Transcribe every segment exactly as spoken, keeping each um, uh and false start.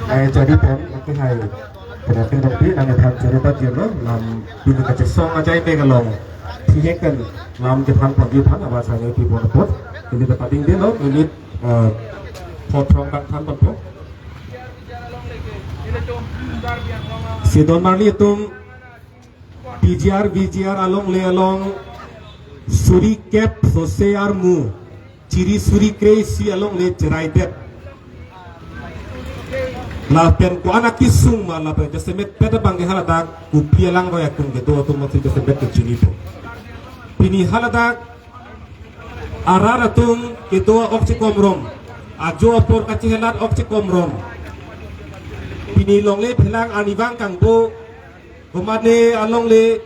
Ai jadi pen, oke hai. Pen oke dong pi, nang than choro bat jeno, lam pini kachesong ajai pe kalong. Thihek pen, lam kethan pon di than, aba sani pi pon pot. Ini dapat ding deh lo, ini, eh, potong bang than pon pot. Sidon marli itum P G R, V G R along le along suri kep sose armu, chiri suri kre isi along le cherai det. Lapen ko-an akesung ma lapen jasemet pet abang ke haladak kopi alang roi akung kedo atum mati jasemet ke chinipo. Pini haladak arat atum kedo ok chikom rom. Ajo apor kachihelat ok chikom rom. Pini longle phelang arnivang kangbo. Komatne along le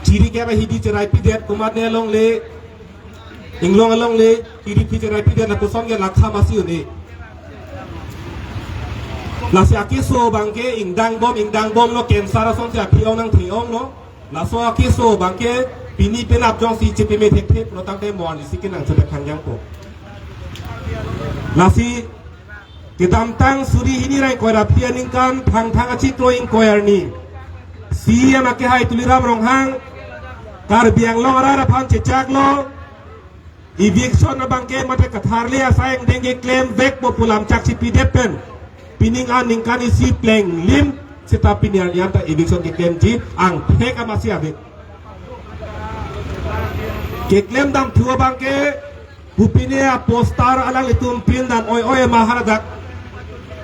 chiri kep ahidi cherai pidet, komatne along le inglong along le chiri phi cherai pidet, lapuson ke lakha masi un-e. Lasi akeso abang ke ingdang bom, ingdang bom lo, cancer ason si aphi ong nang thi ong lo. Laso akeso abang ke pini penap jongsi chepeme thekthe, protang te mon isi ke nang chepek khangjang po. Lasi kedamtang suri hini ra ingkoi ra phli aningkan Thangthang achiklo ingkoi arni C E M akehai Tuliram Ronghang Karbi Anglong arat aphan chechak lo, eviction abang ke mate katharle asai angdeng keklem vek po pu lam chak chipi det pen pining aningkan isi plenglim seta pini arni anta eviction keklemji angthek amasi ave. Keklem damthu abang ke pupine apostar alanglitum pindam oi-oi ma haladak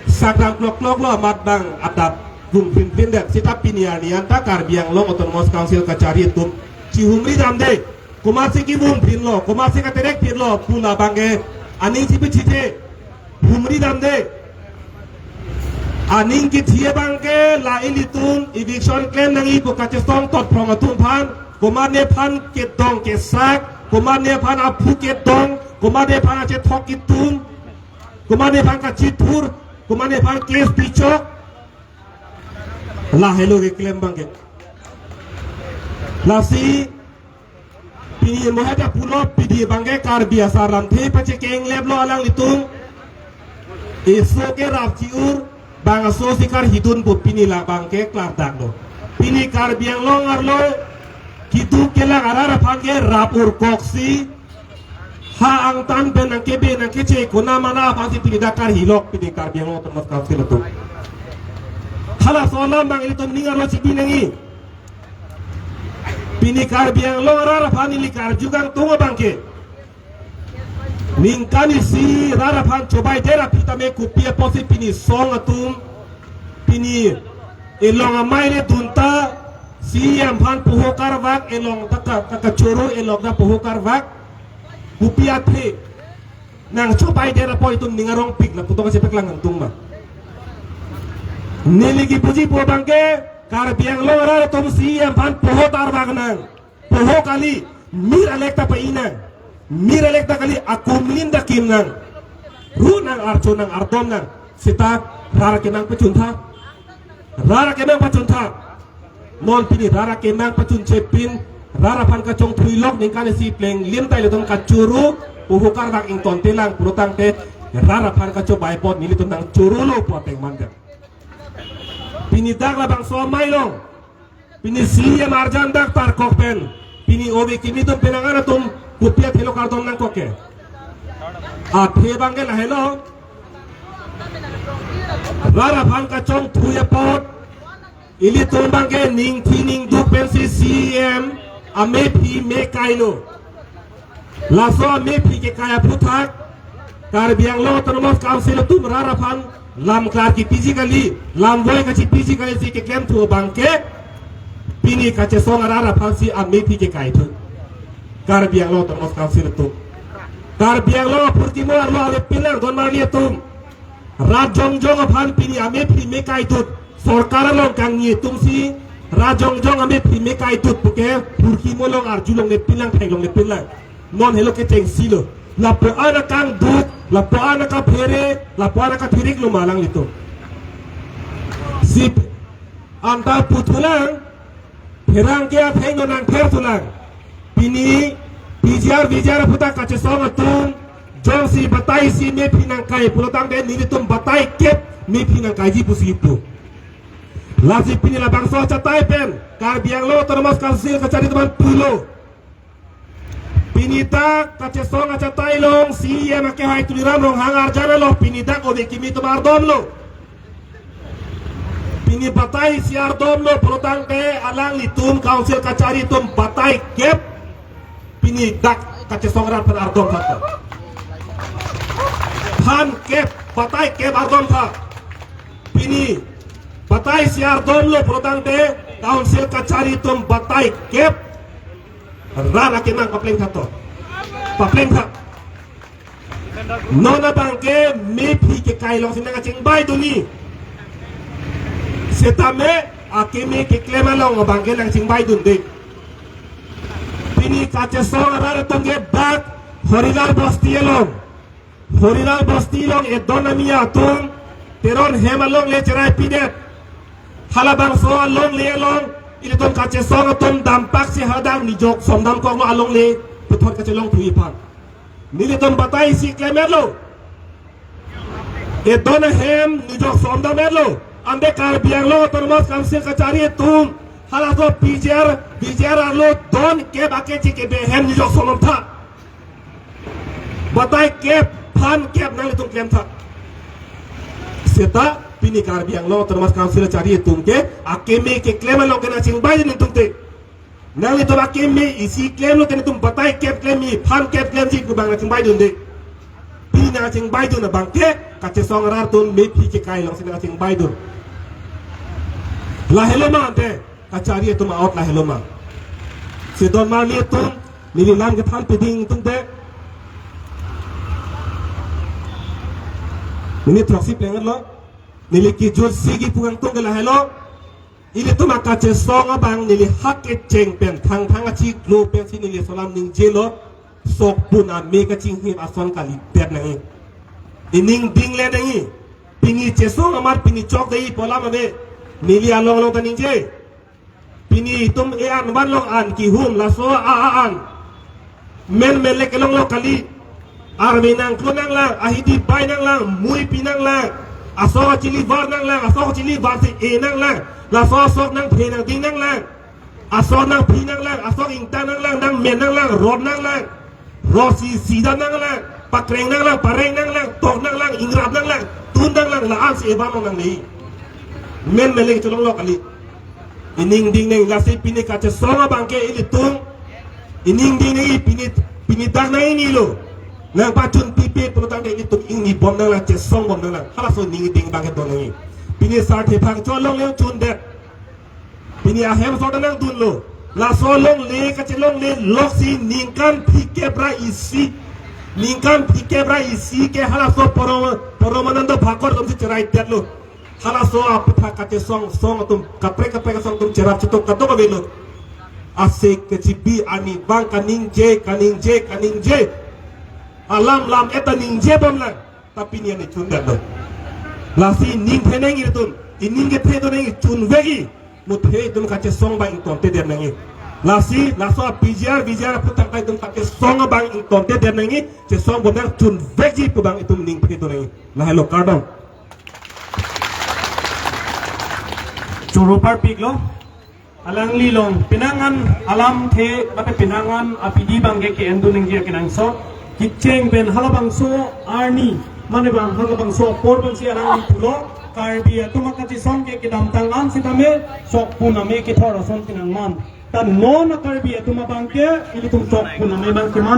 sakdam klok-klok lo amat bang adap vung pin pin det seta pini arni anta Karbi Anglong Autonomous Council kachari atum chihumri dam de, komatsi kevung pin lo, komatsi katerek pin lo pu labang ke aning chipi chite humri dam de. Aning kethi abang ke la ilitum eviction klem nangji pu kachesong totphrong atum aphan, komatne aphan kedong kesak, komatne aphan aphu kedong, komatne aphan achethok ketum, komatne aphan kachithur, komatne aphan case pichok. Lahelo keklem abang ke. Lasi pini mohet apulo pidi abang ke Karbi asar lamthe pachekeng lep lo alanglitum. Eso ke rap chi-ur, bang aso si karhidun pu pini labang ke klardak lo. Pini Karbi Anglong arlo keduk kelang arat aphan ke rap ur koksi ha angtan pen nangkebe nangkeche konat mana aphan si pini dak karhilok pini Karbi Anglong Autonomous Council atum. Halaso alam abang ilitum ning arlo chipi nangji. Pini Karbi Anglong arat aphan ili karju kangtung abang ke ningkan isi rat aphan chobai det aphi tame kopi apotsi pini song atum pini elong amei le dunta C E M aphan poho karvak elong ta ka, ka, kachoro elong ta poho karvak kopi athe nang chobai det apot itum ning arong pik lapu tong kachepek lang nangtung ma. Neli kipuji pu abang ke Karbi Anglong arat atum C E M aphan poho tarvak nang. Poho kali, mir alek ta pa-i nang. Mir alek ta kali, akumlin ta kim nang. Ru nang archo nang ardom nang. Seta rat akemang pachuntha. Rat akemang pachuntha. Non pini rat akemang pachunche pin, rat aphan kachongthui lok ningkan isi plenglim ta ilitum kachoro, poho karvak ingtonte lang pulotangte, rat aphan kachobai apot nelitum nangchoro lo pu ateng mandet. Pini dak labangso amei along. Pini C E M arjan dak tarkok pen. Pini ove kimi atum penang an atum kopi athe lo kardom nangkok ke. Athe abang ke lahelo. Rat aphan kachongthui apot ilitum abang ke ningthi ningduk pensi C E M amephi mekai lo. Laso amephi kekai aphuthak Karbi Anglong Autonomous Council atum rat aphan lam klar kipiji kali, lam voi kachipiji kali si keklemthu abang ke pini kachesong arat aphan si amephi kekaithu. Karbi Anglong Autonomous Council atum. Karbi Anglong aphurkimo arlo avepin lang don marli atum. Rat jongjong aphan pini amephi mekaitut. Sorkar along kangni atum si rat jongjong amephi mekaitut puke phurkimo along arjulongle pin lang theklongle pin lang. Non helo kechengsi lo. Lapu-an akangduk, lapu-an akaphere, lapu-an akathirik lo ma alanglitum. Si anta puthulang, pherangke atheng non nangtherthulang. Pini P G R V G R aphuthak kachesong atum jongsi batai isi mephi nangkai pulotangte nelitum batai kep mephi nangkaiji pusi pu. Lasi pini labangso achatai pen Karbi Anglong Autonomous Council kachari atum aphan pulo. Pini dak kachesong achatai along C E M akehai Tuliram Ronghang arjan along pini dak ove kimi atum ardomlo. Pini batai isi ardomlo pulotangte alanglitum council kachari atum batai kep pini dak kachesong arat aphan ardom tha. Phan kep, batai kep ardom tha. Pini batai isi ardomlo pulotangte council kachari atum batai kep rat akemang papleng tha to. Papleng tha. Non abangke mephi kekai alongsi nangkachingbai dunji. Setame akeme keklem along abangke nangchingbai dunde. Pini kachesong arat atum ke dak Horilal Bosti along. Horilal Bosti along edon ami atum Teron hem alongle cherai pidet. Halabangso alongle along ilitum kachesong atum dampak si hadak nijok somdam konglo alongle puthot kachelong thui aphan. Nelitum batai isi klemlo. Edon ahem nijok somdam etlo. Ante Karbi Anglong Autonomous Council kachari atum halaso P G R, P G R arlo don kep akeche kebe hem nijok somdam tha. Batai kep, phan kep nanglitum klem tha. Seta pini Karbi Anglong Autonomous Council chari atum ke akeme keklem along ke nangchingbai dun atum te. Nanglitum akeme isi klemlo te nelitum batai kep klemji, phan kep klemji pu abang nangchingbai dunde. Pini nangchingbai dun abangke kachesong arat atum mephi kekai alongsi nangchingbai dun. Lahelo ma ante kachari atum a-ot lahelo ma. Si don marli atum, neli lam kethan peding atum te. Neli throksi pleng lo. Neli kejut sigi pungang tung ke lahelo. Ilitum akachesong abang neli hak kecheng pen thangthang achiklo pensi neli laso alam ningjelo. Sokpun ame kachinghim ason kalidet nangji. Ining dinglen nangji. Pini chesong amat pini chokde pu alam ave. Neli along along ta ningje. Pini itum e-an vanlong an kihum laso a a an. Men melek kelonglo kali. Arve nangklo nanglang, ahidi bai nanglang, muipi nanglang. Asok achili var nanglang, asok achili varsi e nanglang. Laso asok nangphe nangding nanglang. Asok nangphi nanglang, asok ingtang nanglang, nangmen nanglang, rot nanglang. Rosi sida nanglang, pakreng nanglang, pareng nanglang, tok nanglang, ingrap nanglang, tun nanglang, la-ansi evam nangle. Men melek cholonglo kali. Ining ding nangji lasi pini kachesong abangke ilitum. Ining ding nangji pini, pini dak nangji lo. Nangpachun pipe pulotangte ilitum ingni bom nanglang, chesong bom nanglang. Halaso ining ding abangke don nangji. Pini sarthe phang cholongle chundet. Pini ahem so ta nangdunlo. Laso longle kachelongle loksi ningkan phlikep ra isi. Ningkan phlikep ra isi ke halaso Porom-, Poromanando Bhakor atumsi cheraidetlo. Halaso aphuthak kachesong song atum kaprek kaprek asong atum cherap chetok kadok avelo. Asek kechibi ani bang kaningje, kaningje, kaningje. Alam lam eta ningje bomlang. Tapi ni ani chundetlo. Lasi ning phenang ilitum. Ining kephe do nangji chunvekji. Muthe itum kachesong abang ingtontedet nangji. Lasi, laso a P G R, V G R aphuthak ta itum kachesong abang ingtontedet nangji. Chesong bomnang chunvekji pu abang itum ning phe do nangji. Lahelo kardom. Choro parpiklo. Alangli along penang an alamthe, lapen penang an apidi abangke ke-endun nangji akenangsot. Kecheng pen halabangso arni, mane bang halabangso apor pensi alangli pulo, Karbi atum akachesong ke kedamtang an sitame, sokpun ame kethor ason kenangman. Ta non a Karbi atum abangke, ilitum sokpun ame abang keman